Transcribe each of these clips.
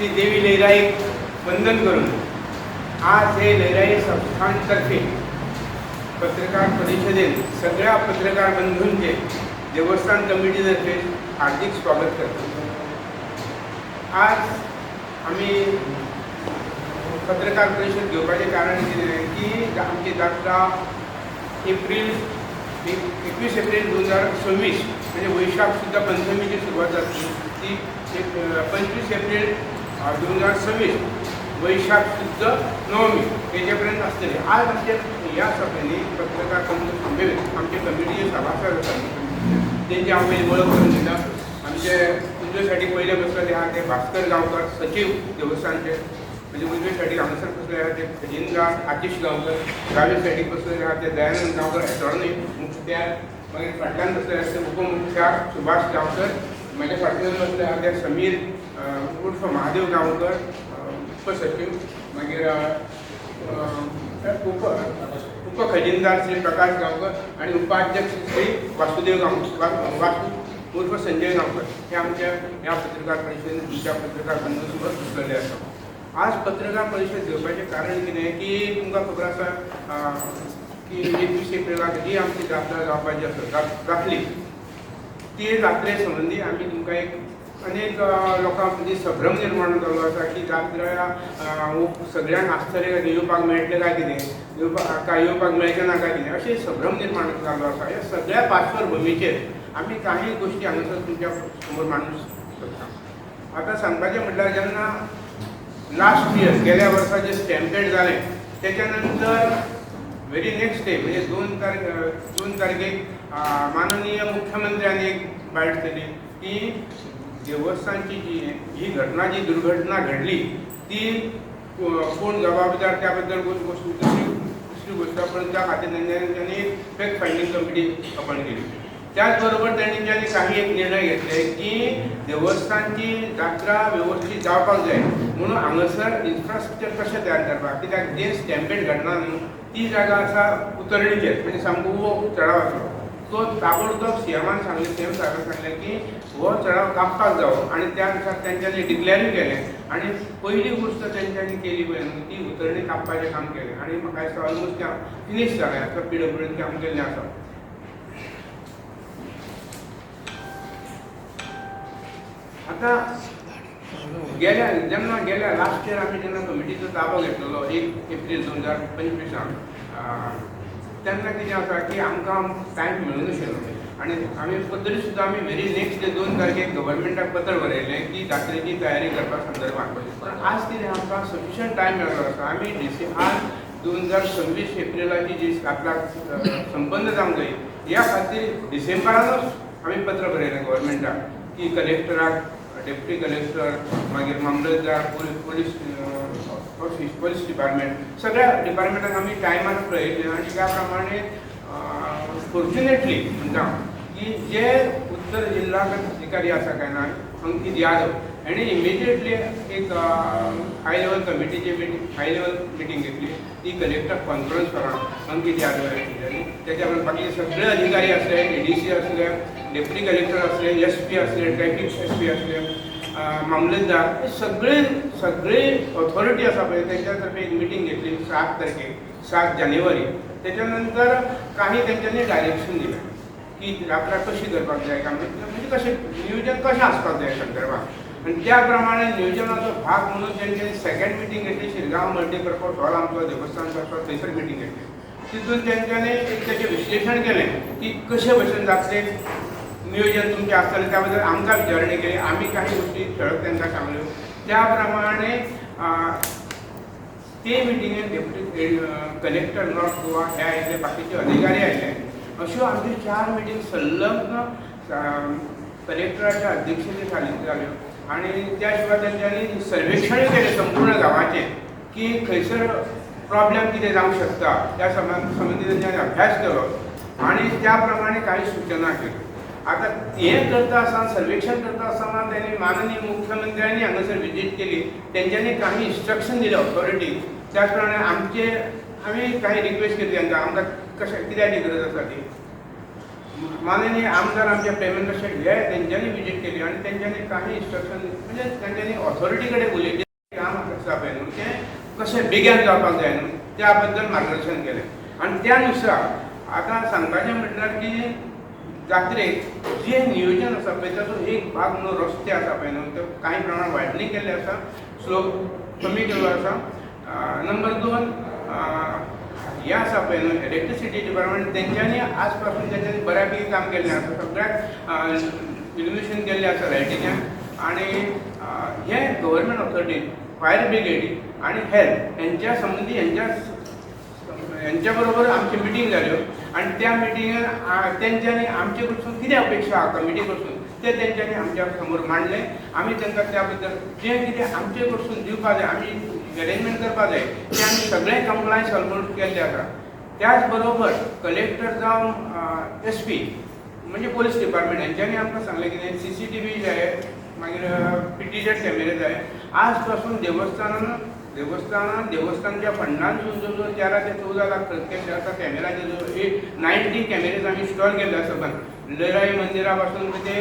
श्री देवी लईराईक वंदन करून आज हे लईराई संस्थानतर्फे पत्रकार परिषदेत सगळ्या पत्रकार बंधूंचे देवस्थान कमिटीतर्फे हार्दिक स्वागत करतो. आज आमी पत्रकार परिषद घेवपाचें कारण कितें की आमची जात्रा एप्रील 21 एप्रील 2026 म्हणजे वैशाख सुद्धा पंचमीची सुरवात जातली ती 25 एप्रील 2026 वैशाख शुद्ध नवमी तेजे पर्यंत आसतली. आज आमच्या ह्या सभेंनी पत्रकार बंधू समेत आमचे कमिटीचे सभासद आसात तेंची हांव पयलीं वळख करून दिता. आमचे उजवे सायडीक पयले बसलेले आहा ते भास्कर गांवकर, सचीव देवस्थानचे. म्हणजे उजवे सायडीक हांगासर बसलेले आहा ते खजिनदार आतिश गांवकर, दावे सायडीक बसलेले आहा ते दयानंद गांवकर एटॉर्नी मुखत्यार, मागीर फाटल्यान बसलेले आहा ते उपमुखत्यार सुभाष गांवकर, म्हाज्या फाटल्यान बसले आहा ते समीर उर्फ महादेव गांवकर उपसचीव, मागीर उपखजिनदार श्री प्रकाश गांवकर आनी उपाध्यक्ष श्री वासुदेव गांवकर वासू उर्फ संजय गांवकर हे आमच्या ह्या पत्रकार परिशदेन तुमच्या पत्रकार बंधू सोबत बसलेले आसा. आज पत्रकार परिशद घेवपाचें कारण कितें की तुमकां खबर आसा की 21 एप्रिलाक जी आमची जात्रा जावपाची आसा जातली ती जात्रे संबंदी आमी तुमकां एक अनेक लोकां मदीं संभ्रम निर्माण जाल्लो आसा की जात्रा सगळ्यांक आसतलें काय येवपाक मेळटलें काय कितें, येवपाक काय येवपाक मेळचें ना काय कितें, अशें संभ्रम निर्माण जाल्लो आसा. ह्या सगळ्या पार्श्वभुमीचेर आमी काही गोश्टी हांगासर तुमच्या समोर मांडूंक सोदता. आतां सांगपाचें म्हटल्यार जेन्ना लास्ट इयर गेल्या वर्सा जें स्टॅम्पेड जालें तेच्या नंतर व्हेरी नेक्स्ट डे म्हणजे 2 तारखेक माननीय मुख्यमंत्र्यांनी एक बायट दिली की देवस्थानची जी ही घटना जी दुर्घटना घडली ती कोण जबाबदार त्याबद्दल गोष्ट दुसरी गोष्ट, पण त्या खातीर तेंच्यांनी एक फॅक्ट फायंडींग कमिटी अपॉयंट केली. त्याचबरोबर तेंच्यांनी काही एक निर्णय घेतले की देवस्थानची जात्रा व्यवस्थीत जावपाक जाय म्हणून हांगासर इन्फ्रास्ट्रक्चर कशें तयार करपाक, कित्याक जे स्टॅम्पेड घडना न्हू ती जागा आसा उतरणीचेर, म्हणजे सामको चढाव आसलो तो ताबडतोब सीएमान सांगलें, सीएम साहेबान सांगलें की हो चढाव कापपाक जावो आनी त्या नुसार तेंच्यांनी डिक्लेरूय केलें आनी पयली गोश्ट तेंच्यांनी केली पळय न्हू ती उतरणी कापपाचें काम केलें आनी म्हाका दिसता ऑलमोस्ट काम फिनीश जालें आतां पीडब्ल्यूडीन काम केल्लें आसा. आतां गेल्या जेन्ना गेल्या लास्ट इयर आमी जेन्ना कमिटीचो ताबो घेतलेलो 1 एप्रील 2025 तेन्ना कितें आसा की आमकां टायम मेळूं नाशिल्लो आनी आमी पत्र सुद्दां आमी व्हेरी नेक्स्ट डे 2 तारखेक गव्हर्मेंटाक पत्र बरयलें की जात्रेची तयारी करपा संदर्भात. पण आज कितें आमकां सफिशियंट टायम मेळ्ळो आसा. आमी आज 2026 एप्रिलाची जी जात्रा संपन्न जावंक जाय ह्या खातीर डिसेंबरानूच आमी पत्र बरयलें गव्हर्मेंटाक की कलेक्टराक, डेप्युटी कलेक्टर, मागीर मामलतदार, पोलीस ऑफीस, पोलीस डिपार्टमेंट, सगळ्या डिपार्टमेंटाक आमी टायमान कळयलें आनी त्या प्रमाणे फॉर्च्युनेटली म्हणटा की जे उत्तर जिल्हा अधिकारी आसा काय ना अंकीत यादव हेणें इमिजिएटली एक हाय लेवल कमिटीची मिटींग, हाय लेवल मिटींग घेतली ती कलेक्टर कॉन्फरन्स हॉलान अंकीत यादव हेंच्यांनी. तेच्या बरोबर बाकीचे सगळे अधिकारी आसले, एडीसी आसले, डेप्युटी कलेक्टर आसले, एस पी आसले, ट्रॅफीक एस पी आसले, मामलेदार, हे सगळे सगळे ऑथॉरिटी आसा पळय तेंच्या तर्फे एक मिटींग घेतली 7 तारखेक, 7 जानेवारी. तेच्या नंतर काही तेंच्यांनी डायरेक्शन दिलें की जात्रा कशी करपाक जाय, काय म्हणजे कशें नियोजन कशें आसपाक जाय संदर्भात. आनी त्या प्रमाणे नियोजनाचो भाग म्हणून तेंच्यांनी सेकंड मिटींग घेतली शिरगांव मल्टीपर्पज हॉल आमचो देवस्थानचो आसा थंयसर मिटींग घेतली. तितून तेंच्यांनी एक तेचें विश्लेशण केलें की कशे भशेन जातलें नियोजन तुमचें आसतलें त्या बद्दल आमकां विचारणी केली, आमी काही गोश्टी ठळक तांकां सांगल्यो. त्या प्रमाणे ते मिटिंगेन डेप्युटी कलेक्टर नॉर्थ गोवा हे आयले, बाकीचे अधिकारी आयले. अश्यो आमच्यो 4 मिटींग संलग्न कलेक्टराच्या अध्यक्षते खाली जाल्यो आनी त्या शिवाय तेंच्यांनी सर्वेक्षणूय केलें संपूर्ण गांवाचें की खंयसर प्रॉब्लेम कितें जावंक शकता त्या संबंदी तेंच्यांनी अभ्यास केलो आनी त्या प्रमाणे काही सुचना केल्यो. आतां हें करता आसतना सर्वेक्षण करता आसतना तेणी माननीय मुख्यमंत्र्यांनी हांगासर विजीट केली, तेंच्यांनी काही इन्स्ट्रक्शन दिले ऑथॉरिटीक. त्याच प्रमाणे आमचे आमी काही रिक्वेस्ट केली तांकां आमकां कशें कित्याची गरज आसा ती. माननीय आमदार आमचे प्रेमेंद्र शेट हे तेंच्यांनी विजीट केली आनी तेंच्यांनी काही इन्स्ट्रक्शन म्हणजे तेंच्यांनी ऑथॉरिटी कडेन उलयले काम आसा पळय न्हू तें कशें बेगीन जावपाक जाय न्हू त्या बद्दल मार्गदर्शन केलें. आनी त्या नुसार आतां सांगपाचें म्हटल्यार की जात्रेक जें नियोजन आसा पळय ताचो एक भाग म्हणून रस्ते आसा पळय न्हू ते कांय प्रमाणात वायडनींग केल्लें आसा, स्लोप कमी केल्लो आसा. नंबर 2 हें आसा पळय न्हू इलेक्ट्रिसिटी डिपार्टमेंट तेंच्यांनी आज पासून तेंच्यांनी बऱ्या पैकी काम केल्लें आसा, सगळ्याक इल्युमिनेशन केल्लें आसा लायटीचें. आनी हे गव्हर्मेंट ऑथॉरिटी फायर ब्रिगेड आनी हेल्थ हेंच्या संबंदी हेंच्या बरोबर आमची मिटींग जाल्यो आनी त्या मिटिंगेन तेंच्यांनी आमचे कडसून कितें अपेक्षा आहा कमिटी कडसून ते तेंच्यांनी आमच्या समोर मांडलें. आमी तांकां त्या बद्दल जें कितें आमचे कडसून दिवपा जाय, आमी अरेंजमेंट करपा जाय तें आमी सगळें कंप्लायन्स ऑलमोस्ट केल्लें आसा. त्याच बरोबर कलेक्टर जावं एस पी म्हणजे पोलीस डिपार्टमेंट हेंच्यांनी आमकां सांगलें कितें CCTV जाय, मागीर PTZ कॅमेरे जाय. आज पासून देवस्थानान देवस्थानच्या फंडांतसून जवळ जवळ 13 ते 14 लाख खर्च केल्ले आसा कॅमेराचे. जवळ 90 कॅमेरेज आमी इन्स्टॉल केल्ले आसा पण लयराई मंदिरा पासून ते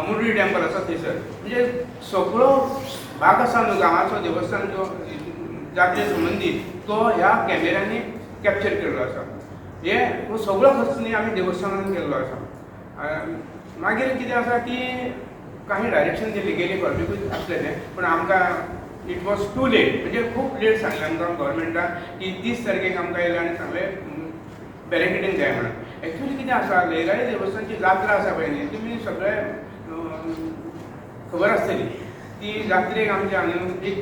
मुरली टेम्पल आसा थंयसर, म्हणजे सगळो भाग आसा न्हू गांवाचो देवस्थानचो जात्रे संबंदीत तो ह्या कॅमेऱ्यांनी कॅप्चर केल्लो आसा. हे सगळो खर्च न्ही आमी देवस्थानान केल्लो आसा. मागीर कितें आसा की काही डायरेक्शन दिली गेली गव्हर्मेंटूच आसलेलें पूण आमकां it was too late, म्हणजे खूब लेट सांगलें आमकां गव्हर्मेंटान की 30 तारखेक आमकां येयलें आनी सांगलें बॅरिकेडींग जाय म्हणून. एक्चुअली कितें आसा लयराई देवस्थानची जात्रा आसा पळय न्ही तुमी सगळे खबर आसतली ती जात्रेक आमच्या हांगा एक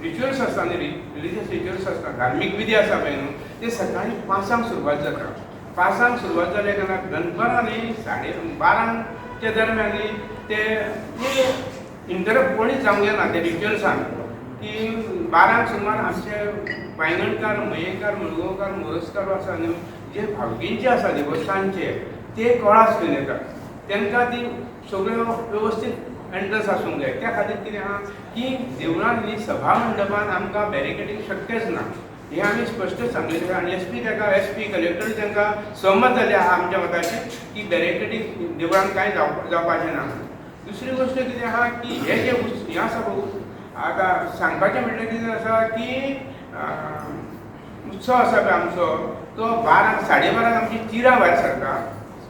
रिच्युअल्स आसता न्ही, रिलिजियस रिच्युअल्स आसता, धार्मीक विधी आसा पळय न्हू ते सकाळीं 5 सुरवात जाता. 5 सुरवात जाल्या कारणान दनपारां न्ही 12:30 दरम्यान न्ही ते इंटरप्ट कोणीच जावंक जायना ते रिच्युअल्सान की 12 सुमार आमचे वायंगणकार, मयेकार, मुळगांवकार, मोरजकार आसा न्हू जे भावकींचे आसा देवस्थानचे ते कळास घेवन येतात, तांकां ती सगळ्यो वेवस्थीत एंट्रन्स आसूंक जाय. त्या खातीर कितें आहा की देवळान न्ही सभा मंडपान आमकां बॅरिकेडींग शक्यच ना हें आमी स्पश्ट सांगलेलें आसा. आनी एस पी कलेक्टर तांकां सहमत जाले आहा आमच्या मताचेर की बॅरिकेडींग देवळान कांय जावपाचें ना. दुसरी गोश्ट कितें आहा की हे जे हें आसा पळय आतां सांगपाचें म्हटल्यार कितें आसा की उत्सव आसा पळय आमचो तो 12 12:30 आमची चिरां भायर सरता,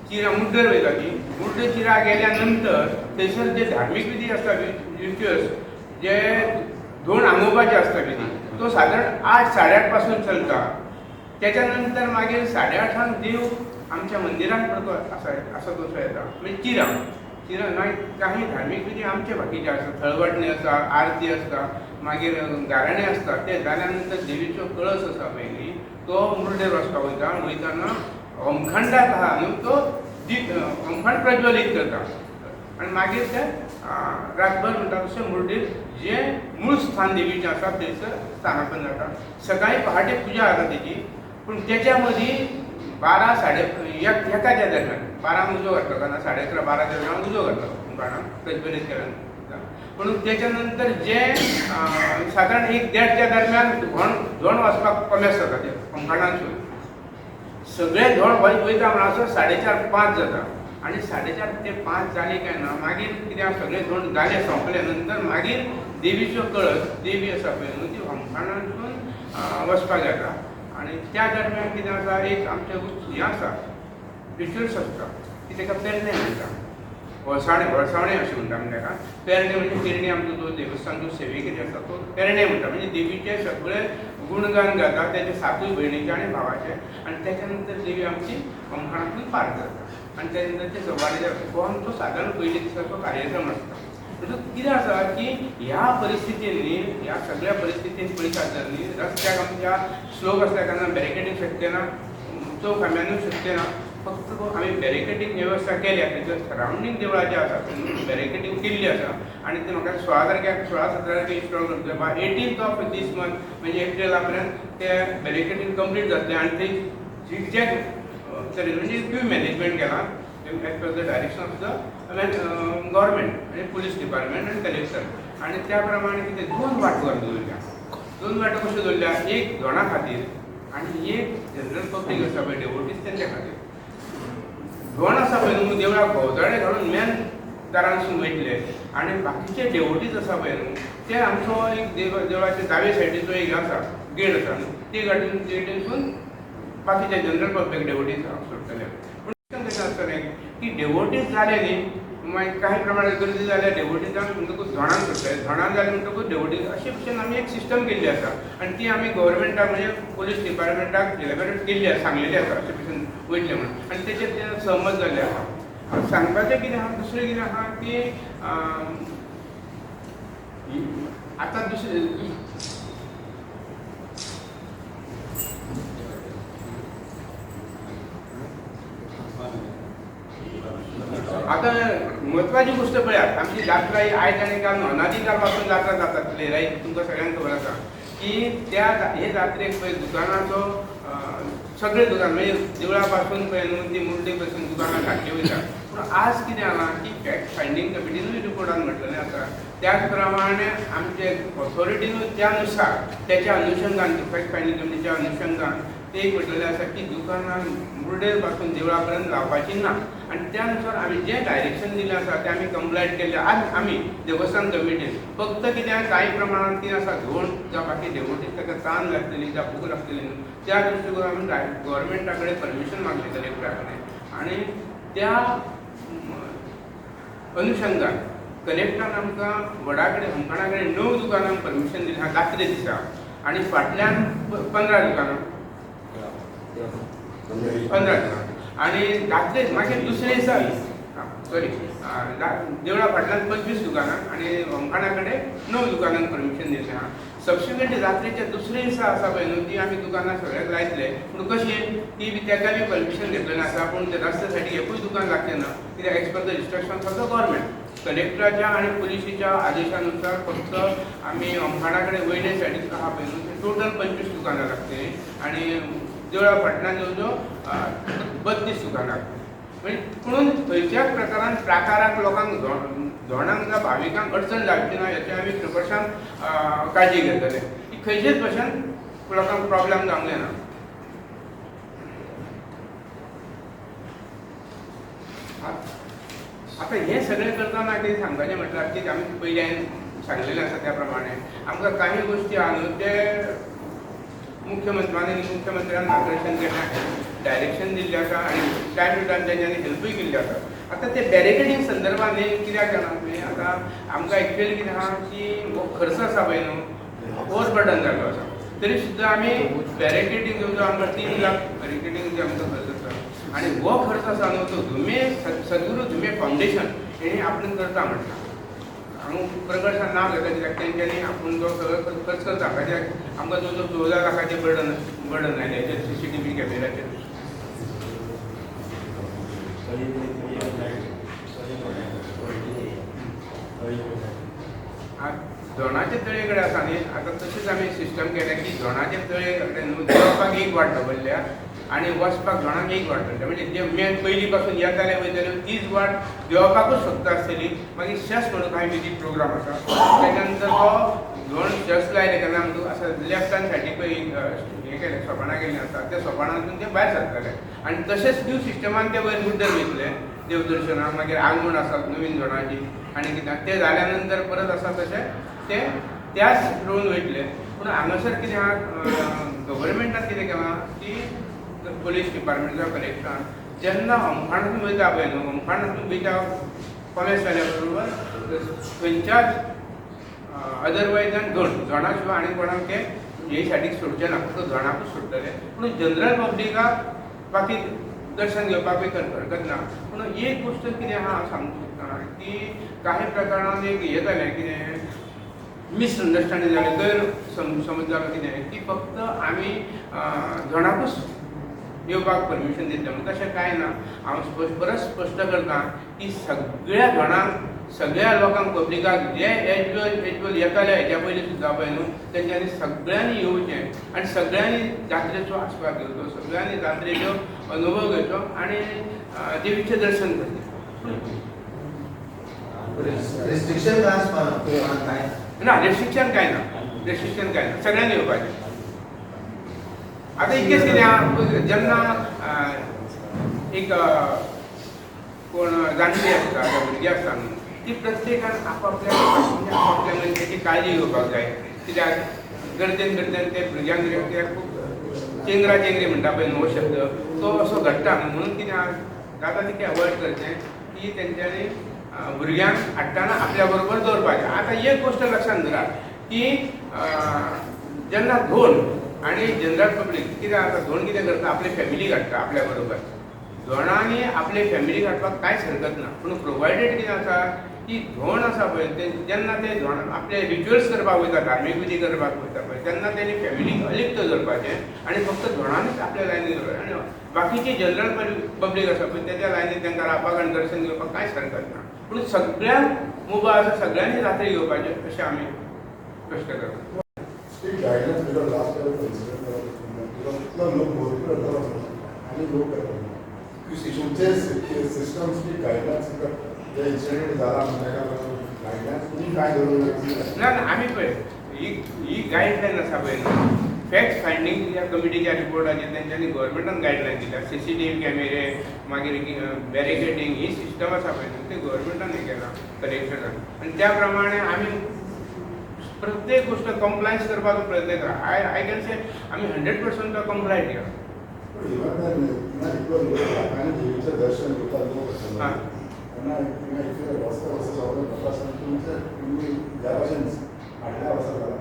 चिरां मुड्डेर वयता ती मुड्डेर चिरां गेल्या नंतर थंयसर जे धार्मीक विधी आसता रिच्युअल्स जे धोण आंगोवपाचे आसता विधी तो सादारण 8 8:30 पासून चलता. त्याच्या नंतर मागीर 8:30 देव आमच्या मंदिरान आसा आसा तसो येता म्हणजे चिरां चिरां मागीर काही धार्मीक विधी आमचे बाकीचे आसता, थळवाटणी आसता, आरती आसता, मागीर गाराणें आसता. ते जाल्या नंतर देवीचो कळस आसा पळय न्ही तो मुर्डेर वचपाक वयता, वयताना होमखंडाक आहा न्हू तो दीप होमखंड प्रज्वलीत करता आनी मागीर ते रातभर म्हणटा तशें मुर्डेर जें मूळ स्थान देवीचें आसा थंयसर स्थानापन जाता. सकाळीं पहाटे पुजा जाता तेजी, पूण तेच्या मदीं 12 1:30 दरम्यान 12 उजो घातलो कारण 11:30 12 दरम्यान उजो घातलो बाणाक प्रज्वलीत केल्या. पूण तेच्या नंतर जे सादारण 1 1:30 दरम्यान धोण वचपाक कमेस जाता ते होमखंडानसून सगळे धोण वयता म्हणसर 4:30 5 जाता आनी 4:30 ते 5 जाले काय ना मागीर कितें सगळे धोण जाले सोंपले नंतर मागीर देवीचो कळस देवी आसा पळय न्हू ती होमखंडानसून वचपाक जाता. आनी त्या दरम्यान कितें आसा एक आमचें हें आसा रिच्युअल्स आसता की ताका पेरणे म्हणटा, होळसावणें अशें म्हणटा आमी ताका. पेरणे म्हणजे पेरणे आमचो जो देवस्थान जो सेवेकरी आसा तो पेरणे म्हणटा, म्हणजे देवीचे सगळे गुणगान गाता तेजे 7 भयणीचे आनी भावाचे. आनी तेच्या नंतर देवी आमची होमखणांतून पार जाता आनी तेच्या नंतर ते सवारी जाता. हो आमचो सादारण पयले दिसाचो कार्यक्रम आसता. म्हणटकच कितें आसा की ह्या परिस्थितीन ह्या सगळ्या परिस्थितीन पळयता आसतना न्ही रस्त्याक आमच्या स्लोप आसल्या कारणान बॅरिकेडींग शक्य ना, चौक खांब्यानूय शक्य ना, फक्त आमी बॅरिकेडींग वेवस्था केल्या तेच्या सरावंडींग देवळां जे आसा बॅरिकेडींग केल्ली आसा आनी ते म्हाका 16 तारखेक 16 17 तारखेक इन्स्टॉल करतले बाय 18th of these month म्हणजे एप्रिला पर्यंत ते बॅरिकेडींग कंप्लीट जातलें आनी ते झिगझॅग तरेन म्हणजे क्यू मॅनेजमेंट केलां as per the direction of the government म्हणजे पुलीस डिपार्टमेंट आनी कलेक्टर. आनी त्या प्रमाणे कितें 2 वाटो आमी दवरल्या, 2 वाटो कश्यो दवरल्या, एक धोणा खातीर आनी एक जनरल पब्लीक आसा पळय डेवोटीज तेंच्या खातीर. धोण आसा पळय न्हू देवळाक भोंवतणे घालून मेन दारांसून वयतले आनी बाकीचे डेवोटीज आसा पळय न्हू ते आमचो एक देवळाचे दावे सायडीचो एक आसा गेट आसा न्हू ती गेटीनसून बाकीचे जनरल पब्लीक डेवोटीज सोडटले. पूण कशें आसतलें की डेवोटीज जाले न्ही मागीर काही प्रमाणात गर्दी जाल्यार डेवोटीज जावन म्हणटकूच धोणान सोडटले, धोणान जालें म्हणटकूच डेवोटीज अशे भशेन आमी एक सिस्टम केल्ली आसा आनी ती आमी गव्हर्मेंटाक म्हणजे पोलीस डिपार्टमेंटाक एलेबोरेट केल्ली आसा, सांगलेली आसा अशे भशेन वयतले म्हणून आनी तेचेर ते सहमत जाल्ले आसा. सांगपाचें कितें आहा दुसरें कितें आहा की आतां दुसरें आतां म्हत्वाची गोश्ट पळयात आमची जात्रा ही आयज आनी काल अनादिकाल पासून जात्रा जातातली रायट, तुमकां सगळ्यांक खबर आसा की त्या हे जात्रेक पळय दुकानाचो सगळे दुकान म्हणजे देवळा पासून पळय न्हू ती मुर्डी पासून दुकानां घातली वयता. पूण आज कितें जालां की फॅक्ट फायंडींग कमिटीनूय रिपोर्टान म्हटलेलें आसा त्याच प्रमाणे आमचे ऑथॉरिटीनूय त्या नुसार तेच्या अनुशंगान फॅक्ट फायंडींग कमिटीच्या अनुशंगान ते एक म्हटलेलें आसा की दुकानां मुर्डे पासून देवळा पर्यंत लावपाची ना आनी त्या नुसार आमी जें डायरेक्शन दिलें आसा तें आमी कंप्लायट केल्लें. आज आमी देवस्थान कमिटीन फक्त कितें कांय प्रमाणांत कितें आसा धोण जावं बाकी डेवोटीज ताका तान लागतली जावं भूक लागतली न्हू त्या दृश्टीकोनान आमी गव्हर्मेंटा कडेन परमिशन मागली कलेक्टरा कडेन आनी त्या अनुशंगान कलेक्टरान आमकां वडा कडेन होमखणा कडेन 9 दुकानांक परमिशन दिलें आहा जात्रे दिसा आनी फाटल्यान 15 दुकानां 15 दुकानां आनी जात्रे मागीर दुसरे दिसा सॉरी देवळा फाटल्यान 25 दुकानां आनी होमखणा कडेन 9 दुकानांक परमिशन दिल्लें आहा. सबसिक्वंटली जात्रेच्या दुसरे दिसा आसा पळय न्हू ती आमी दुकानां सगळ्याक लायतले पूण कशें ती बी तेका बी परमिशन घेतलेलें आसा पूण ते रस्त्या सायडीक एकूय दुकान लागचें ना कित्याक as per the instruction of the government कलेक्टराच्या आनी पुलिशीच्या आदेशानुसार फक्त आमी होमखणा कडेन वयले सायडीक आहा पळय न्हू ते टोटल 25 दुकानां लागतलीं आनी देवळा फाटल्यान जवळ जवळ 32 दुकानां लागतलीं. म्हणजे पुणून खंयच्याच प्रकारान प्राकाराक लोकांक धोणांक जावं भाविकांक अडचण जावची ना हेची आमी प्रिकॉशन काळजी घेतले की खंयचेच भशेन लोकांक प्रॉब्लम जावंक जायना. आतां हें सगळें करतना कितें सांगपाचें म्हटल्यार की आमी पयलीं हांवें सांगलेलें आसा त्या प्रमाणे आमकां काही गोश्टी आहा न्हू ते मुख्यमंत्र्यान मार्गदर्शन केलें, डायरेक्शन दिल्लें आसा आनी टायम टू टायम तेंच्यांनी हेल्पूय केल्ली आसा. आतां ते बॅरिकेडींग संदर्भान न्ही कित्याक जाणा तुमी आतां आमकां एक्चुअली कितें आहा की हो खर्च आसा पळय न्हू ओवर बर्डन जाल्लो आसा तरी सुद्दां आमी बॅरिकेडींग जवळ जवळ आमकां 3 लाख बॅरिकेडींग जे आमकां खर्च आसा आनी हो खर्च आसा न्हू तो धुमे सद्गुरू धुमे फावंडेशन हेणी आपूण करता म्हटलां. हांव प्रकर्षान नांव घेता कित्याक तेंच्यांनी आपूण तो सगळो खर्च करता कित्याक आमकां जवळ जवळ 14 लाखाचें बर्डन आयलें हेचेर CCTV कॅमेराचेर. धोणाचे तळे कडेन आसा न्ही आतां तशीच आमी सिस्टम केल्या की धोणाचे तळे कडेन न्हू देंवपाक एक वाट दवरल्या आनी वचपाक धोणाक एक वाट दवरल्या म्हणजे जे मेन पयलीं पासून येताले वयताले तीच वाट देंवपाकूच शकता आसतली. मागीर शेस म्हणून कांय विधी प्रोग्राम आसा तेच्या नंतर तो धोण शेस लायले केन्ना म्हणटकूच आसा लेफ्ट हँड सायडीक पळय हें केलें सोपाणां केल्लीं आसा त्या सोपाणांतून ते भायर सरतले आनी तशेंच न्यू सिस्टमान ते वयर मुद्दल वयतले देवदर्शनाक. मागीर आंगण आसा नवीन धोणाची आनी कितें तें जाल्या नंतर परत आसा तशें ते त्याच रोवन वयतले. पूण हांगासर कितें आहा गव्हर्मेंटान कितें केलां की पोलीस डिपार्टमेंट जावं कलेक्टरान जेन्ना होमखाणांतून वयता पळय न्हू होमखाणांतून वयता कॉमेस जाल्या बरोबर खंयच्याच अदरवायज धोण धोणा शिवाय आनी कोणाक ते हे सायडीक सोडचे ना फक्त धोणाकूच सोडटले. पूण जनरल पब्लिकाक बाकी दर्शन घेवपाकूय हरकत ना. पूण एक गोश्ट कितें आहा हांव सांगूंक सोदता की कांय प्रकारान एक हें जालें कितें मिसअंडरस्टँडींग जालें गैर समज जालो कितें की फक्त आमी धोणाकूच येवपाक परमिशन दितले म्हणून तशें कांय ना. हांव परत स्पश्ट करता की सगळ्या धोणांक सगळ्या लोकांक पब्लिकाक जे एज वेल येताले हेच्या पयलीं सुद्दां पळय न्हू तेंच्यांनी सगळ्यांनी येवचें आनी सगळ्यांनी जात्रेचो आस्वाद घेवचो, सगळ्यांनी जात्रेचो अनुभव घेवचो आनी देवीचें दर्शन करचें. रिस्ट्रिक्शन काय आसपा काय ना रेस्ट्रिक्शन काय ना, रेस्ट्रिक्शन काय ना, सगळ्यांनी येवपाचें. आतां इतकेंच कितें आहा जेन्ना एक कोण जाणटी आसता जावं भुरगीं आसता न्हू, ती प्रत्येकान आपापल्या म्हणजे आपापल्या मनशाची काळजी घेवपाक जाय. कित्याक गर्देन गर्देन ते भुरग्यांक कित्याक खूब चेंगरा चेंगरी म्हणटा पळय न्हू हो शब्द, तो असो घडटा न्हू. म्हणून कितें आहा, जाता तितकें अवॉयड करचें की तेंच्यांनी भुरग्यांक हाडटना आपल्या बरोबर दवरपाचें. आतां एक गोश्ट लक्षांत धरात की जेन्ना धोंड आनी जनरल पब्लीक कितें आसा, धोंड कितें करता, आपली फॅमिली हाडटा आपल्या बरोबर. धोंडांनी आपले फॅमिली हाडपाक कांयच हरकत ना, पूण प्रोवायडेड कितें आसा की धोंड आसा पळय ते जेन्ना ते धोंड आपले रिच्युअल्स करपाक वयता, धार्मीक विधी करपाक वयता पळय, तेन्ना तेणी फॅमिलीक अलिप्त दवरपाचें आनी फक्त धोंडांनीच आपल्या लायनीन दवरपाचें आनी बाकीची जनरल पब्लीक आसा पळय तेच्या लायनीन तांकां रावपाक आनी दर्शन घेवपाक कांयच हरकत ना. पूण सगळ्यांक मुभा आसा, सगळ्यांनी जात्रेक येवपाचें अशें आमी कश्ट करता. Strict guidelines because last year was incident because इतलो लोक भरपूर येतालो आनी लोक येतालो. तुमचे सिस्टम स्ट्रिक्ट गायडलायन्स जे इन्सिडंट जाला म्हणटा ताका लागून गायडलायन्स तुमी काय धरून ना ना, आमी पळय ही ही गायडलायन आसा पळय न्हू, फॅक्ट फायंडींग ह्या कमिटीच्या रिपोर्टाचेर तेंच्यांनी गव्हर्मेंटान गायडलायन दिल्या. सीसीटीव्ही कॅमेरे, मागीर बॅरिकेटींग ही सिस्टम आसा पळय न्हू, ते गव्हर्मेंटान हें केलां कलेक्टरान आनी त्या प्रमाणे आमी प्रत्येक गोश्ट कंप्लायन्स करपाचो प्रयत्न करा. I can say आमी 100% कंप्लाय केला. पण इवन थिंगा इतलो लोक लोकांनी देवीचें दर्शन घेवपाक लोक आसतलो तेन्ना थिंगा इतले रस्ते वस्त सगळें जाता आसतना तुमचे तुमी ह्या भाशेन फाटल्या वर्सा जाला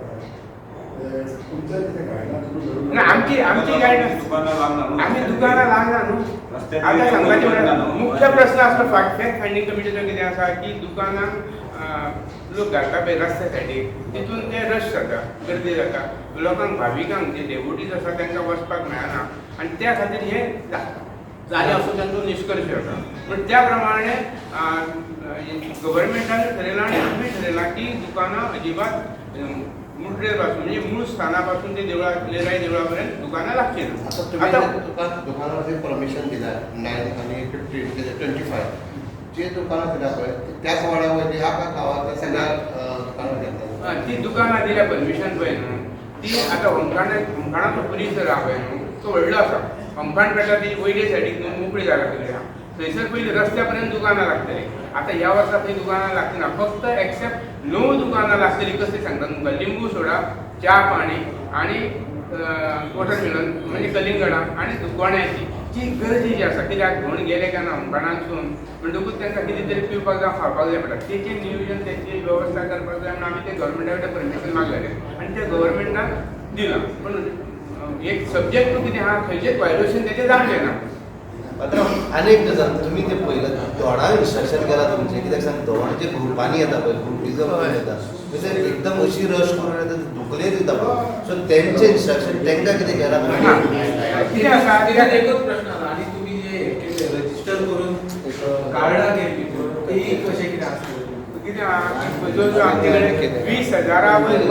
ते तुमचे कितें गायडलायन्स तुमी धरून ना, आमची आमची गायडन्स दुकानां लागना न्हू. आमी दुकानां लागना न्हू. रस्त्यार आतां सांगपाचें लागना म्हळ्यार न्हू. मुख्य प्रश्न आसलो फॅक्ट फायंडींग कमिटीचो कितें आसा की दुकानां लोक घालता पळय रस्त्या सायडीक, तितून ते रश जाता, गर्दी जाता, लोकांक भाविकांक जे डेवोटीज आसा तांकां वचपाक मेळना आनी त्या खातीर हें जालें असो तांचो निश्कर्श आसा. पूण त्या प्रमाणे गव्हर्मेंटान ठरयलां आनी आमी ठरयलां की दुकानां अजिबात मुठरे पासून म्हणजे मूळ स्थाना पासून ते देवळा लेराय देवळा पर्यंत दुकानां लागची ना. आता तुम्ही दुकानावरती परमिशन दिला 9 आणि 15 25 जे दुकानां दिला पळय त्याच वाड्यावरती ह्या का गावातल्या सगळ्या दुकानां घेतला. ती दुकानां दिल्या परमिशन पळय न्हू, ती आतां होमखाणाचो परिसर आहा पळय न्हू तो व्हडलो आसा. होमखाण पेटा ती वयले सायडीक न्हू मोकळी जागा सगळी आहा, थंयसर पयलीं रस्त्या पर्यंत दुकानां लागतलीं. आतां ह्या वर्सा थंय दुकानां लागची ना, फक्त एक्सेप्ट 9 दुकानां लागतलीं. कसली सांगता तुमकां, लिंबू सोडा, च्या पाणी आनी वॉटरमेलन म्हणजे कलिंगडां आनी गोण्याची जी गरजेची आसा. कित्याक धोण गेले काय ना होमखाणांतसून म्हणटकूच तांकां कितें तरी पिवपाक जावं खावपाक जाय पडटा, तेचें नियोजन तेची वेवस्था करपाक जाय म्हणून आमी ते गव्हर्मेंटा कडेन परमिशन मागलेलें आनी ते गव्हर्मेंटान दिलां. पूण एक सब्जेक्ट टू कितें आहा, खंयचेच वायलेशन तेचें जावचें ना. मात्र आनी एक गजाल तुमी ते पयलें धोडांक इन्स्ट्रक्शन केलां तुमचें, कित्याक सांग धोंड जे ग्रुपांनी येता पळय, ग्रुपिजम येता म्हणजे एकदम अशी रश करून येता धुकले दिता पळय, सो तेंचें इन्स्ट्रक्शन तांकां कितें केलां कितें आसा कित्याक एकूच प्रश्न आसा आनी तुमी जे रजिस्टर करून कार्डां केल्ली ती कशें कितें आसतलें? कितें आहा, जो जो आमचे कडेन 20,000 वयर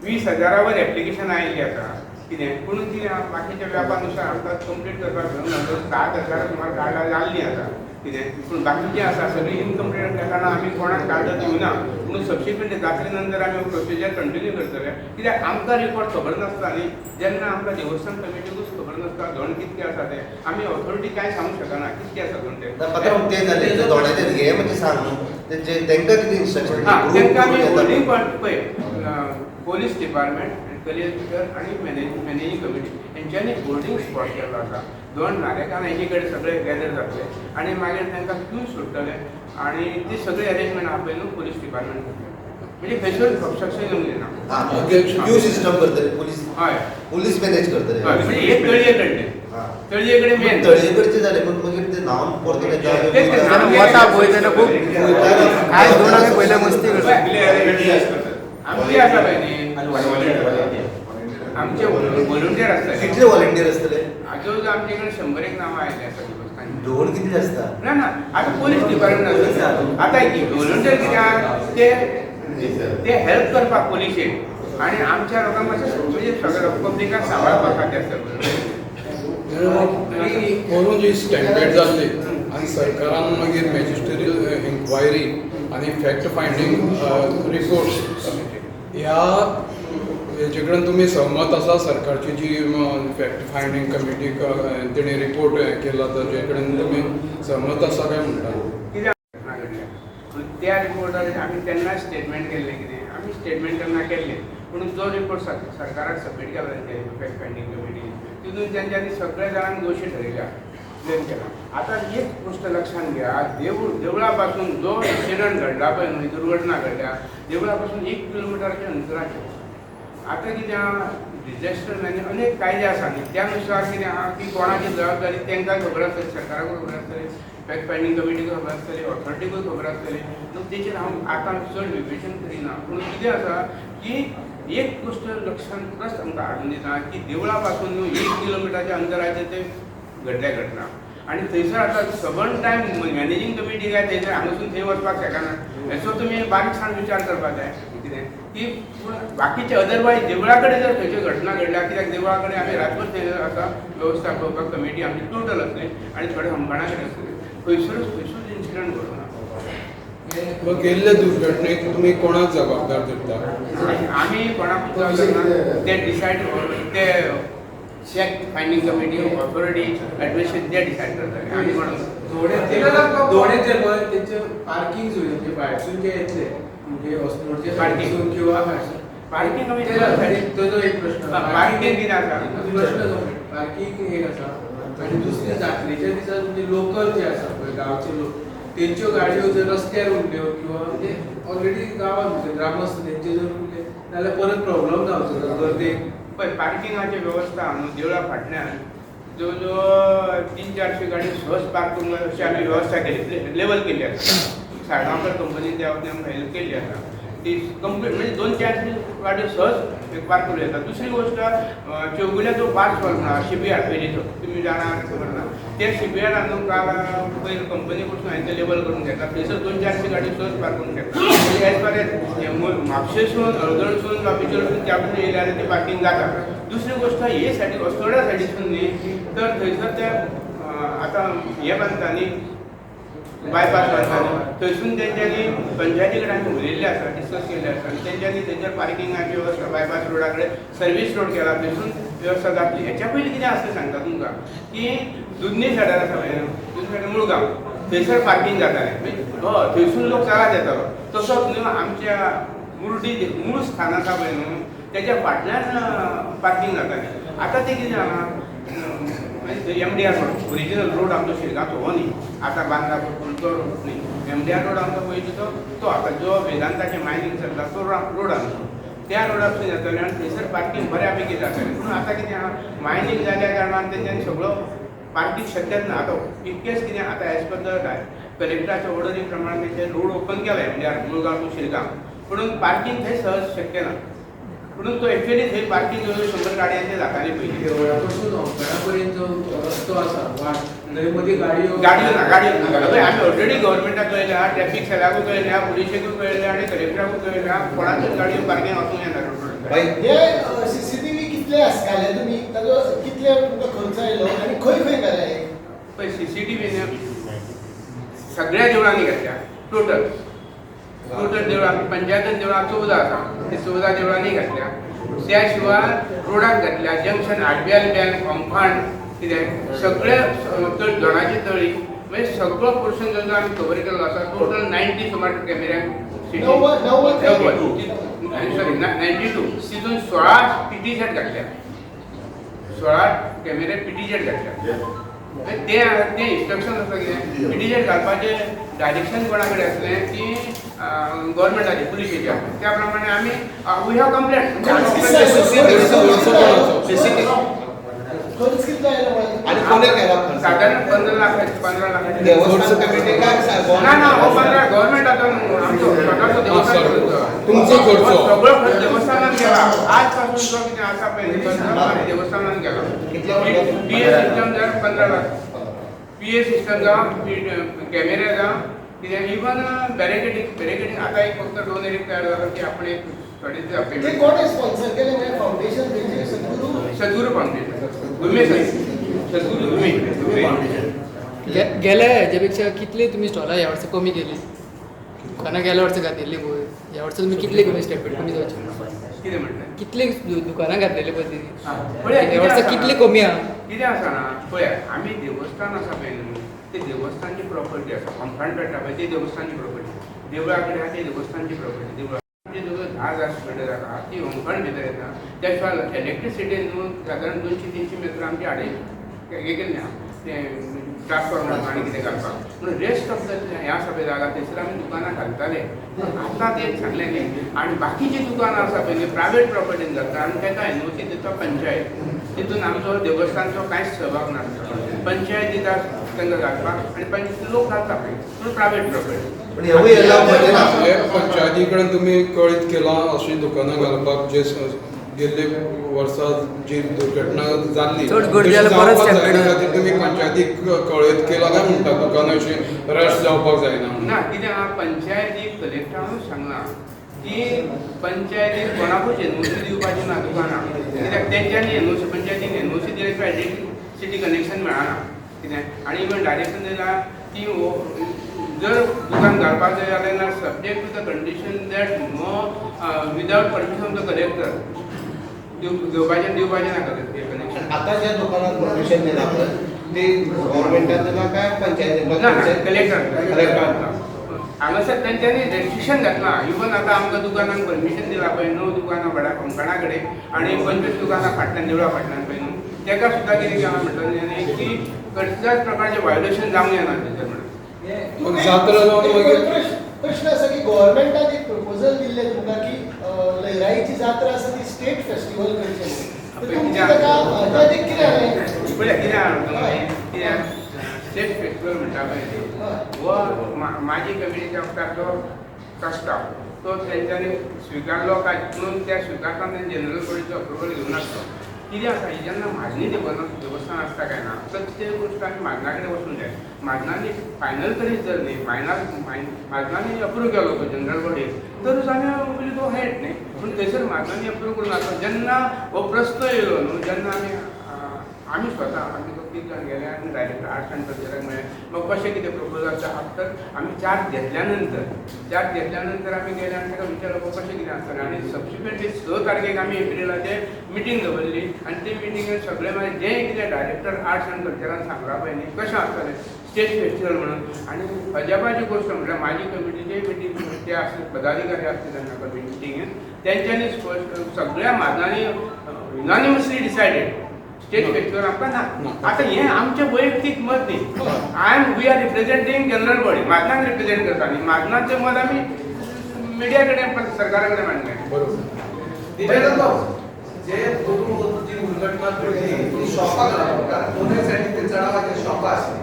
20,000 वयर एप्लिकेशन आयिल्ली आसा कितें, पूण कितें आहा बाकीच्या व्यापानुसार आमकां कंप्लीट करपाक मेळूंक ना. 7,000 सुमार कार्डां जाल्लीं आसा कितें, पूण बाकीचीं आसा सगळीं इनकम्प्लीट आसल्या कारणान आमी कोणाक कार्डां दिवना. पूण सबसिक्वंट जात्रे नंतर आमी प्रोसिजर कंटिन्यू करतले. कित्याक आमकां रिपोर्ट खबर नासता न्ही, जेन्ना आमकां देवस्थान कमिटीकूच खबर नासता धोंड कितके आसा ते, आमी ऑथॉरिटी कांय सांगूंक शकना कितके आसा धोंड ते. पात्रांव तें जालें धोंडाचें हें म्हणजे सांग न्हू तेंकां कितें इन्स्ट्रक्शन हां, तांकां आमी होल्डींग पण पळय पोलीस डिपार्टमेंट, कलेक्टर आनी मॅनेजींग कमिटी हेंच्यांनी होल्डींग स्पॉट केल्लो आसा. दोन नागरिकांक हेजे कडेन सगळे गॅदर जातले आनी मागीर तांकां क्यू सोडटले आनी ती सगळी अरेंजमेंट आहा पळय न्हू पोलीस डिपार्टमेंट करतले. म्हणजे खंयसर ऑब्स्ट्रक्शन येवंक दिना. क्यू सिस्टम करतले पोलीस, हय पोलीस मॅनेज करतले. हय, म्हणजे एक तळये कडले तळये कडेन मेन तळये कडचे जाले पण मागीर ते न्हांवन परतून येता. वता पळय तेन्ना खूब काय दोन आमी पयले मस्ती करता. आमची आसा पळय न्ही, आमचे व्हॉलंटियर आसतले. कितले व्हॉलंटियर आसतले? जवळ आमचे कडेन 100 नांवां आयिल्लीं आसा देवस्थान. धोंड कितले आसता? ना ना, आतां पोलीस डिपार्टमेंट आसा. आतां व्हॉलंटियर कितें आहा ते हेल्प करपाक पोलिशेक आनी आमच्या लोकांक मातशें म्हणजे सगळ्या पब्लिकाक सांबाळपा खातीर आसता. म्हणून जी स्टँडर्ड जाल्ली आनी सरकारान मागीर मॅजिस्ट्रियल इन्क्वायरी आनी फॅक्ट फायंडींग रिपोर्ट्स ह्या हेजे कडेन तुमी सहमत आसा? सरकारची जी फॅक्ट फायंडींग कमिटी तेणी रिपोर्ट हें केला ताजे कडेन तुमी सहमत आसा काय म्हणटा? कितें घटना घडल्या पूण त्या रिपोर्टार आमी तेन्ना स्टेटमेंट केल्लें. कितें आमी स्टेटमेंट तेन्ना केल्लें, पूण जो रिपोर्ट सरकाराक सबमीट केला तेंचे फॅक्ट फायंडींग कमिटी, तितून तेंच्यांनी सगळ्या जाणांक दोशी ठरयल्या, ब्लेम केला. आतां एक गोश्ट लक्षांत घ्या, देवळा पासून जो इन्सिडंट घडला पळय न्हय, दुर्घटना घडल्या देवळा पासून 1 किलोमिटराच्या अंतराचेर. आतां कितें आहा, डिझास्टर मॅनेज अनेक कायदे आसा न्ही, त्या नुसार कितें आहा की कोणाची जबाबदारी तांकां खबर आसतली, सरकाराकूय खबर आसतली, फॅक्ट फायंडींग कमिटीकूय खबर आसतली, ऑथॉरिटीकूय खबर आसतली. न्हू तेचेर हांव आतां चड विवेचन करिना. पूण कितें आसा की एक गोश्ट लक्षांत प्रश्न आमकां हाडून दिता की देवळा पासून न्हू 1 किलोमिटराच्या अंतराचेर ते घडल्या घटना आनी थंयसर आतां सबंद टायम मॅनेजींग कमिटी काय थंयसर हांगासून थंय वचपाक शकना, हेचो तुमी बारीकसाण विचार करपाक जाय. कितें की पूण बाकीचे अदरवायज देवळा कडेन जर खंयच्यो घटना घडल्या, कित्याक देवळा कडेन आमी रातभर थंय आसा वेवस्था पळोवपाक कमिटी आमची टोटल आसली आनी थोडे हंबणा कडेन आसले, खंयसरूच खंयसरूच इन्सिडंट घडूना. गेल्ले दुर्घटनेक तुमी कोणाक जबाबदार धरता? आमी कोणाकूच जबाबदार ना, ते डिसायड ते fact finding committee, authority, administration ते डिसायड करतले, आमी कोणाक. दोणे ते पळय तेंचे पार्किंग सुविधा म्हणजे भायरसून जे येतले म्हणजे अस्नोडचे पार्किंग. किंवा पार्किंग आमी तो एक प्रश्न. पार्किंग कितें आसा, प्रश्न तो पार्किंग एक आसा आनी दुसरी जात्रेच्या दिसा म्हणजे लोकल जे आसा पळय गांवचे लोक तेंच्यो गाडयो जर रस्त्यार उरल्यो किंवा म्हणजे ऑलरेडी गांवांत म्हणजे ग्रामस्थ तेंचे जर उरले जाल्यार परत प्रॉब्लम जावचो गर्देक. पळय पार्किंगाची वेवस्था न्हू देवळा फाटल्यान जवळ जवळ 300-400 गाडी सहज पार्क करूंक अशी आमी वेवस्था केली, लेवल केल्ली आसा. साळगांवकर कंपनीन त्या बाबतींत आमकां हेल्प केल्ली आसा, ती कंप्लीट म्हणजे 200-400 गाडयो सहज पार्क करूं येता. दुसरी गोश्ट, चौगुल्या जो पार्क हॉल म्हणा शिपयार्ड पयलींचो तुमी जाणा खबर ना, त्या शिपयार्डान न्हू काल पयर कंपनी कडसून हांवें तें लेवल करून घेतला, थंयसर 200-400 गाडयो सहज पार्क करूंक शकता. म्हणजे एज फार एज म्हापशेसून हळदणसून वा बिचोलसून त्या बाजून येयले जाल्यार ती पार्किंग जाता. दुसरी गोश्ट, हे सायडीक अस्नोड्या सायडीसून न्ही तर थंयसर ते आतां हें बांदता न्ही बायपास बांदता न्ही, थंयसून तेंच्यांनी पंचायती कडेन आमी उलयल्लें आसा, डिस्कस केल्लें आसा आनी तेंच्यांनी थंयसर पार्किंगाची वेवस्था बायपास रोडा कडेन सर्वीस रोड केला, थंयसून वेवस्था जातली. हेच्या पयलीं कितें आसता सांगता तुमकां की दुदनी सायडार आसा पळय, दुदनी सायडार मुळगांव थंयसर पार्किंग जातालें, हय थंयसून लोक चालत येतालो. तसोच न्हू आमच्या मुर्डी मूळ स्थान आसा पळय न्हू तेच्या फाटल्यान पार्किंग जातालें. आतां तें कितें जालां, MDR road original road आमचो शिरगांवचो हो न्ही, आतां बांदला पूण तो रोड न्ही, MDR road आमचो पयलींचो तो आतां जो वेदांताचें मायनींग चल्ला तो रोड आमचो, त्या रोडासून येताले आनी थंयसर पार्किंग बऱ्या पैकी जातालें. पूण आतां कितें आहा, मायनींग जाल्या कारणान तेंच्यांनी सगळो पार्किंग शक्यच ना. आतां इतकेंच कितें आतां एज पर the कलेक्टराच्या ऑर्डरी प्रमाणे तेंचे रोड ओपन केला MDR Mulgaon to Shirgaon, पूण पार्किंग थंय सहज शक्य ना. पूण तो एक्चुअली थंय पार्किंग जवळ 100 गाडयांचे जाताली पयलीं. देवळा पासून होमखणा पर्यंत जो रस्तो आसा वाट थंय मदीं गाडयो गाडयो ना, गाडयो ना. आमी ऑलरेडी गव्हर्मेंटाक कळयल्या, ट्रॅफिक सेलाकूय कळयल्या, पुलिशेकूय कळयल्या आनी कलेक्टराकूय कळयल्या, कोणाचीच गाडयो पार्किंग वचूंक येना रोडार. हे CCTV कितले घाले तुमी, ताजो कितले तुमकां खर्च आयलो आनी खंय खंय घाले? पळय CCTV सगळ्या देवळांनी घातल्या, टोटल टोटल देवळां पंचायतीन देवळां 14 आसा, ती 14 देवळांनी घातल्या. त्या शिवाय रोडाक घातल्या, जंक्शन RBL bank, होमखण कितें सगळे दोणाची तळी म्हणजे सगळो पोर्शन जो आमी कवर केल्लो आसा टोटल 90 सुमार कॅमेऱ्यांक सॉरी 92, तितून 16 PTZ घातल्या, 16 कॅमेरे PTZ घातल्या. ते ते इन्स्ट्रक्शन आसा कितें PTZ घालपाचें डायरेक्शन कोणा कडेन आसलें की गव्हर्मेंटाचें पुलिशेच्या, त्या प्रमाणे आमी we have complaint. खर्च कितलो आयलो? सादारण 15 लाख, 15 लाख देवस्थान कमिटी काय ना ना हो 15 गव्हर्मेंटाचो आमचो स्वताचो देवस्थान तुमचो खर्च सगळो खर्च देवस्थानान गेला. आज पासून जो कितें आसा पळय खर्च देवस्थानान गेला. PA system जावं 15 लाख, PA system जावं, कॅमेरे जावं, कितें इवन बॅरिकेडींग, बॅरिकेडींग आतां एक फक्त डोनर एक तयार जाला की आपण एक थोडे कोणें स्पॉन्सर केलें हें फावंडेशन? सद्गुरू सद्गुरू फावंडेशन, दुमे सद्गुरू दुमे फावंडेशन. गेल्या हेच्या पेक्षा कितले तुमी स्टॉलां ह्या वर्सा कमी केली? कारण गेल्या वर्सा घातिल्ली पळय, ह्या वर्सा तुमी कितले कमी स्टेप कमी जावचे? कितें म्हणटा? कितली दुकानां घातलेली पळय पळया ती वर्सा कितली कमी आहा. कितें आसा ना पळया, आमी देवस्थान आसा पळय न्हू, ते देवस्थानची प्रॉपर्टी आसा. होमखण पेट्टा पळय ती देवस्थानची प्रॉपर्टी, देवळा कडेन आहा ती देवस्थानची प्रॉपर्टी. देवळा आमची जवळ 10,000 स्क्वेअर जाता ती होमखण भितर येता. त्या शिवाय इलेक्ट्रिसिटी न्हू सादारण 200-300 मिटर आमची हाडे हे केल्लें आहा तें ट्रान्सफॉर्मर आनी कितें घालपाक. पूण रेस्ट ऑफ the हें आसा पळय जागा थंयसर आमी दुकानां घालताले. आतां तें सांगलें न्ही. आनी बाकीचीं दुकानां आसा पळय न्ही प्रायवेट प्रॉपर्टीन घालता आनी ताका एनओसी दिता पंचायत. तितून आमचो देवस्थानचो कांयच सहभाग नासता. पंचायत दिता तांकां घालपाक आनी पंचायत लोक घालता पळय, पूण प्रायवेट प्रॉपर्टी. पण हेवूय एलाव म्हणजे ना. हे पंचायती कडेन तुमी कळीत केलां अशी दुकानां घालपाक जे गेल्ले वर्सा जी दुर्घटना जाल्ली चड गर्दी जाल्यार परत स्टॅम्पेड जाता. खातीर तुमी पंचायतीक कळीत केलां काय म्हणटा दुकानां अशी रश जावपाक जायना? ना, कितें आहा पंचायतीक कलेक्टरानूच सांगलां की पंचायतीक कोणाकूच एनओसी दिवपाची ना दुकानां, कित्याक तेंच्यांनी एनओसी पंचायतीन एनओसी दिल्या शिवाय इलेक्ट्रिसिटी कनेक्शन मेळना कितें. आनी इवन डायरेक्शन दिलां की जर दुकान घालपाक जाय जाल्यार ना subject to the condition that no without permission of the collector घेवपाचें दिवपाचें ना कनेक्शन. आता ज्या दुकानात परमिशन दिला पळय ते गव्हर्मेंटान दिला काय पंचायतीन? ना कलेक्टर कलेक्टर हांगासर तेंच्यांनी रेस्ट्रिक्शन घातलां. इवन आतां आमकां दुकानांक परमिशन दिलां पळय, 9 दुकानां बडा होमखणा कडेन आनी 25 दुकानां फाटल्यान देवळा फाटल्यान पळय न्हू, तेका सुद्दां कितें केलां म्हटलें न्ही की कसल्याच प्रकारचें व्हायोलेशन जावंक जायना तेचेर म्हणून. जात्रा जावन मागीर प्रश्न आसा की गव्हर्मेंटान एक प्रपोजल दिल्लें तुमकां की लयराईची जात्रा आसा ती स्टेट फेस्टिवल करचें म्हणून, तुमचें ताका कितें जालें? पळया कितें आहा कितें स्टेट फेस्टिवल म्हणटा पळय हो म्हाजी कमिटीच्या वखदार तो प्रस्ताव तो तेंच्यांनी स्विकारलो काय म्हणून त्या स्विकारताना तेणें जनरल बॉडीचो अप्रुवल घेवन आसलो. कितें आसा जेन्ना म्हाजनी देवस्थान आसता काय ना तर ते गोश्ट आमी म्हाजना कडेन वचूंक जाय. म्हाजनांनी फायनल तरी जर न्ही म्हाजनांनी अप्रूव केलो तो जनरल बॉडीन तरूच आमी will go head न्ही. पूण थंयसर म्हाजनांनी अप्रूव करून आसता जेन्ना हो प्रस्न येयलो न्हू जेन्ना आमी स्वता आमी तीग जाण गेले आनी डायरेक्टर आर्ट्स अँड कल्चराक मेळ्ळे मग कशें कितें प्रपोजल आसता आफ्टर आमी चार्ज घेतल्या नंतर आमी गेले आनी ताका विचारलो कशें कितें आसतलें. आनी सबसिक्वंटली 6 तारखेक आमी एप्रिलाचे मिटींग दवरली आनी ते मिटिंगेन सगळे मागीर जें कितें डायरेक्टर आर्ट्स अँड कल्चरान सांगलां पळय न्ही कशें आसतलें स्टेट फेस्टिवल म्हणून. आनी अजापाची गोश्ट म्हटल्यार म्हाजी कमिटीचे मिटींग ते आसले पदाधिकारी आसले तेन्ना मिटिंगेन तेंच्यांनी सगळ्या म्हाजनांनी युनानिमसली डिसायडेड स्टेट फेस्टिवल आमकां ना. आतां हें आमचें वैयक्तीक मत न्ही, we are representing general body, म्हाजनांक represent करता न्ही, म्हाजनांचें मत आमी मिडिया कडेन सरकारा कडेन मांडलें. बरोबर. जे जी दुर्घटना घडली ती शॉपाक लागून, कारण दोनूय सायडीन ते चडावाचे शॉपां आसली.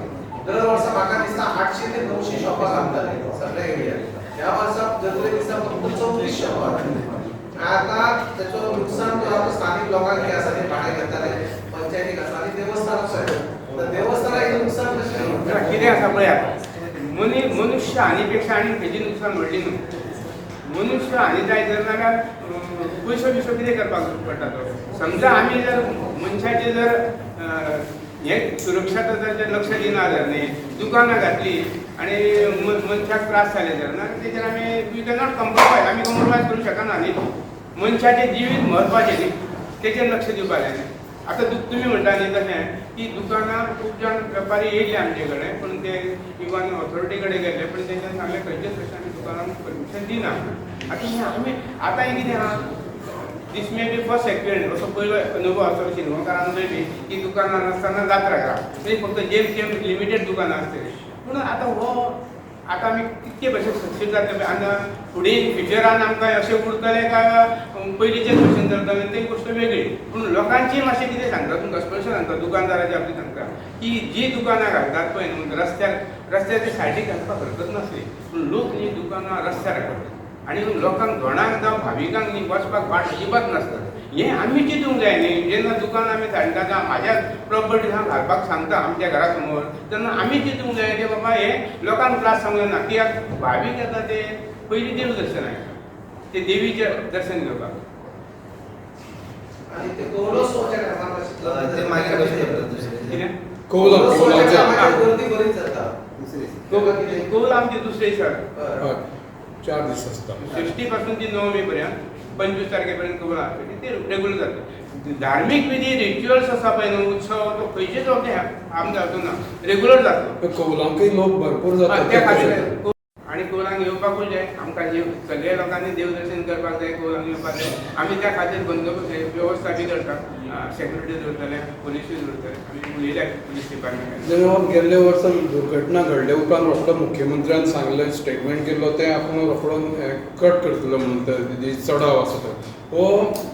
दर वर्सा म्हाका दिसता 800 ते 900 शॉपां घालताले सगळ्या एरियात. ह्या वर्सा जत्रे दिसा फक्त 34 शॉपां. आतां तेचो नुकसान जो आसा स्थानीक लोकांक जे आसा ते भाडें घेताले, पंचायतीक आसा आनी देवस्थानाक आसा. तर देवस्थानाक हें नुकसान कशें? कितें आसा पळयात, मनुष्य हानी पेक्षा आनी खंयची नुकसान व्हडली न्हू. मनुष्य हानी जायत जर जाल्यार पयसो बिसो कितें करपाक पडटा तो. समजा आमी जर मनशाचे जर हें सुरक्षा जर लक्ष दिना जर न्ही, दुकानां घातली आनी मनशाक त्रास जाले जर ना तेजेर आमी we cannot compromise, आमी कॉम्प्रोमायज करूंक शकना न्ही. मनशाचें जिवीत म्हत्वाचें न्ही, तेजेर लक्ष दिवपाक जाय न्ही. आतां तुमी म्हणटा न्ही तशें की दुकानां खूब जाण वेपारी येयले आमचे कडेन, पूण ते इवन ऑथॉरिटी कडेन गेल्ले, पूण तेंच्यांनी सांगलें खंयचेच कशें आमी दुकानांक परमिशन दिना. आतां हें आमी आतां हें कितें आहा, this may be first experience, असो पयलो अनुभव आसतलो शिरगांवकारांचोय बी की दुकानां नासतना जात्रा घालप, म्हणजे फक्त जेम तेम लिमिटेड दुकानां आसतलीं. पूण आतां हो आतां आमी कितके भशेन सक्सेस जातले आनी फुडें फ्युचरान आमकां अशें उरतलें काय पयलींचेच भशेन चलतलें ती गोश्ट वेगळी. पूण लोकांची मातशें कितें सांगता तुमकां स्पश्ट सांगता, दुकानदाराच्या बाबतींत सांगता की जी दुकानां घालतात पळय न्हू रस्त्यार, रस्त्याच्या सायडीक घालपाक हरकत नासली, पूण लोक न्ही दुकानां रस्त्यार घालतात आनी लोकांक धोणाक जावं भाविकांक न्ही वचपाक वाट अजिबात नासता. हें आमी चिंतूंक जाय न्ही. जेन्ना दुकान आमी धाडटा जावं म्हाज्या प्रॉपर्टी हांव घालपाक सांगता आमच्या घरा समोर, तेन्ना आमी चिंतूंक जाय की बाबा हे लोकांक त्रास जावंक जायना. कित्याक भावीक येता ते पयलीं देव दर्शनाक, ते देवीचें दर्शन घेवपाक. आनी ते कौलोत्सवाच्या टायमार ते मागीर कशें करतात दुसरें? कितें कौलां गर्दी बरीच जाता. दुसरी कौल आमची दुसरे दिसा हय, 4 दीस आसता. 60 पासून ती 9 पर्यंत. 25 तारखे पर्यंत कबूल आसतली, ते रेगुलर जातले. धार्मीक विधी, रिच्युअल्स आसा पळय न्हू, उत्सव तो खंयचेच आम जावचो ना, रेगुलर जातलो. कौलांकय लोक भरपूर जातात. त्या खातीर आनी कौलांक येवपाकूय जाय आमकां. सगळे लोकांनी देवदर्शन करपाक जाय, कौलांक येवपाक जाय. आमी त्या खातीर बंदोबस्त वेवस्था बी करता, सेक्युरिटी दवरतले, पोलिसूय दवरतले. आमी उलयल्या पुलीस डिपार्टमेंटान. गेल्ले वर्सा दुर्घटना घडले उपरांत रोखडो मुख्यमंत्र्यान सांगलें, स्टेटमेंट केल्लो, तें आपूण रोखडो कट करतलो म्हणून ते चडाव आसा तो हो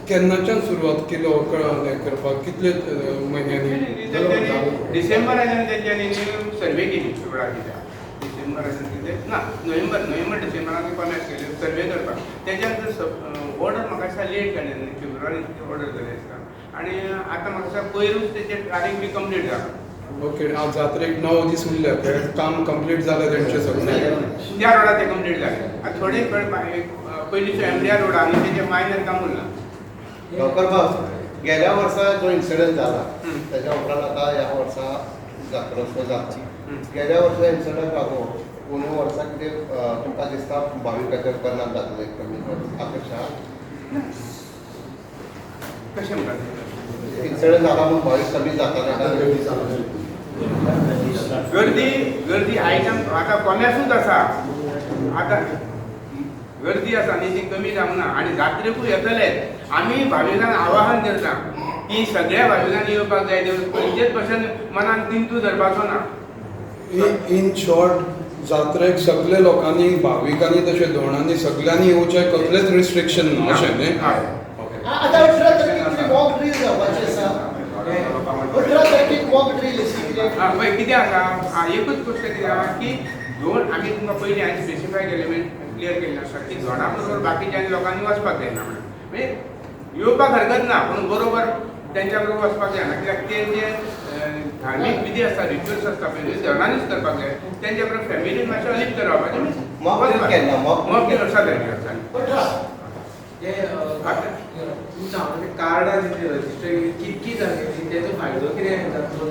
केन्नाच्यान सुरवात केलो हें करपाक, कितले म्हयन्यांनी? डिसेंबराच्यान तेंच्यांनी सर्वे केली रोडाची. त्या डिसेंबराच्यान कितें ना, नोव्हेंबर नोव्हेंबर डिसेंबरान कॉन्टॅक्ट केले सर्वे करपाक. तेच्या नंतर ऑर्डर म्हाका दिसता लेट जाले, फेब्रुवारीन ऑर्डर जाले आसता आनी आतां म्हाका दिसता पयरूच तेचे तारीख बी कंप्लीट जाला. ओके, आज जात्रेक 9 दीस उरले, काम कंप्लीट जालें तेंचें सगळें? त्या रोडार ते कंप्लीट जालें. आतां थोडे पयलींचो एमडीआर रोड आनी तेजें मायनर काम उरलां. डॉक्टर बाब, गेल्या वर्सा जो इन्सिडंट जाला तेच्या उपरांत आतां ह्या वर्सा जात्रोत्सव जाता. गेल्या वर्सा इन्सिडंट लागून अंदू वर्सा कितें तुमकां दिसता भाविकाचेर परिणाम जातले कमी अपेक्षा? कशें म्हणटा? इन्सिडंट जाला म्हणून भावीक कमी जाताले? गर्दी गर्दी आयटम आतां कोमेसूच आसा, आतां गर्दी आसा न्ही, ती कमी जावंक ना आनी जात्रेकूय येतले. आमी भाविकांक आवाहन करता की सगळ्या भाविकांनी येवपाक जाय, खंयचेच भशेन मनान चिंतू धरपाचो ना. इन शॉर्ट, जात्रेक सगळे लोकांनी, भाविकांनी तशें धोणांनी सगळ्यांनी येवचें, कसलेच रिस्ट्रिक्शन ना, अशें न्ही? आतां 18 तारखेक मॉक ड्रील जावपाची आसा, 18 तारखेक मॉक ड्रील अशी कितें? पळय कितें आसा, एकूच गोश्ट कितें आसा की धोण आमी तुमकां पयलीं हांवें स्पेसिफाय केलें, क्लियर केल्लें आसा की धोणा बरोबर बाकीच्या लोकांनी वचपाक जायना म्हणून. म्हणजे येवपाक हरकत ना, पूण बरोबर तेंच्या बरोबर वचपाक जायना, कित्याक ते जे धार्मीक विधी आसता, रिच्युअल्स आसता पळय, ते धोणांनीच करपाक जाय. तेंच्या बरोबर फॅमिलीन मातशें अलिप्त रावपाचें. मॉक ड्रील केन्ना? मॉक ड्रील 18 तारखेर आसा. 18. कार्डां जी रजिस्टर केली कितकी जाली, तेचो फायदो कितें जातलो?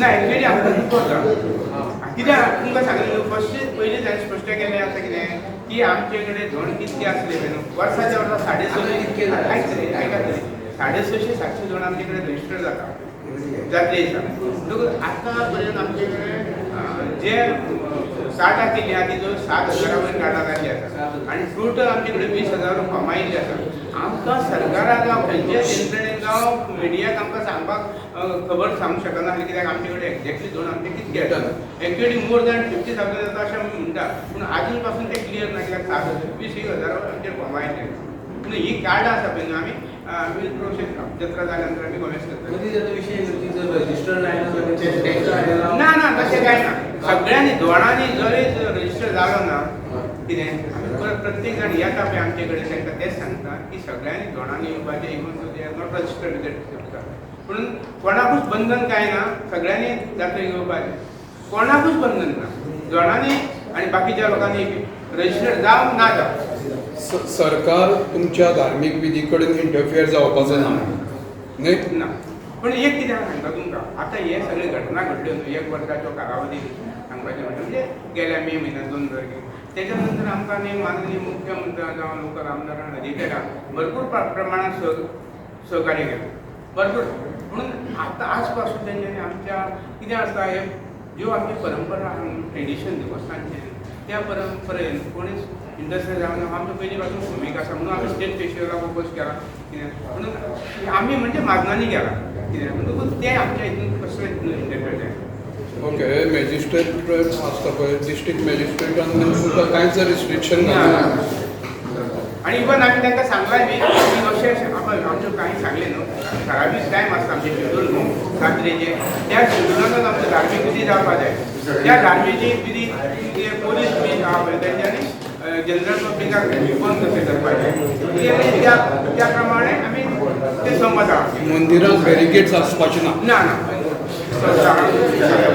ना, एक्चुअली आमकां दुखो जाता कित्याक तुमकां सांगलें न्हू, फर्स्ट पयलींच हांवें स्पश्ट केल्लें आसा कितें की आमचे कडेन धोण कितके आसले पळय न्हू, वर्साच्या वर्सा 650 कितके जाले? आयकात तरी, 650 700 धोण आमचे कडेन रजिस्टर जाता जात्रे दिसा. म्हणटकूच आतां पर्यंत आमचे कडेन जे 60 केली आहा ती जवळ 7,000 वयर कार्डां जाल्ली आसा आनी टोटल आमचे कडेन 20,000 फॉर्मां येयल्ली आसा. आमकां सरकाराक जावं खंयच्याच यंत्रणेक जावं मिडियाक आमकां सांगपाक खबर सांगूंक शकना आसलें, कित्याक आमचे कडेन एक्झॅक्टली धोण आमचे कितके आसा. एक्चुअली मोर दॅन 50,000 जाता अशें आमी म्हणटा, पूण आजून पासून तें क्लियर ना, कित्याक 7,000 20,000 आमचेर फॉर्मां येयल्ली. पूण ही कार्डां आसा पळय न्हू, आमी प्रोसेस जात्रा जाल्या नंतर आमी कॉमेस करतले. मदीं जेन्ना विशय येयलो जर रजिस्टर जायना जाल्यार तेंकां आयला? ना ना, तशें कांय ना. सगळ्यांनी धोणांनी जरी रजिस्टर जालो ना कितें, आमी प्रत्येक जाण येता पळय आमचे कडेन तांकां तेंच सांगता की सगळ्यांनी धोणांनी येवपाचें, even though they are not registered with. पूण कोणाकूच बंधन कांय ना, सगळ्यांनी जात्रेक येवपाचें, कोणाकूच बंधन ना धोणांनी आनी बाकीच्या लोकांनी रजिस्टर जावं ना जावं. सरकार तुमच्या धार्मीक विधी कडेन इंटरफियर जावपाचो ना न्ही? ना, पूण एक कितें हांव सांगता तुमकां, आतां हे सगळे घटना घडल्यो न्हू एक वर्साच्यो कालावधी सांगपाचें म्हणजे गेल्या मे म्हयन्यात 2 तारखेक, तेच्या नंतर आमकां न्ही माननीय मुख्यमंत्री जावं लोकल आमदारान अधिकाऱ्यांक भरपूर प्रमाणात सहकार्य केलें भरपूर. म्हणून आतां आज पासून तेंच्यांनी आमच्या कितें आसता हे ज्यो आमची परंपरा ट्रेडिशन देवस्थानचें त्या परंपरेन कोणीच इंडस्ट्री जावन आमच्या पयलीं पासून भुमिका आसा म्हणून आमी स्टेट फेस्टिवलाक ओपोज केला कितें, म्हणून आमी म्हणजे माजनांनी केला कितें, म्हणटकूच तें आमच्या हितून कसलें इंटरफेर जायना. ओके, मॅजिस्ट्रेट आसता पळय, डिस्ट्रिक्ट मॅजिस्ट्रेटान तुमकां कांयच रिस्ट्रिक्शन घालना? आनी इवन आमी तांकां सांगलां बी की अशें अशें आमच्यो कांय सांगलें न्हू, ठरावीक टायम आसता आमचें शेड्यूल न्हू जात्रेचें, त्या शेड्युलानूच आमचो धार्मीक विधी जावपा जाय. त्या धार्मीक विधी जे पोलीस बी आहा पळय तेंच्यांनी जनरल पब्लिकाक बंद कशें करपाचें त्या प्रमाणे आमी ते सहमत आहा. मंदिरांत बॅरिकेड्स आसपाचे ना? ना ना.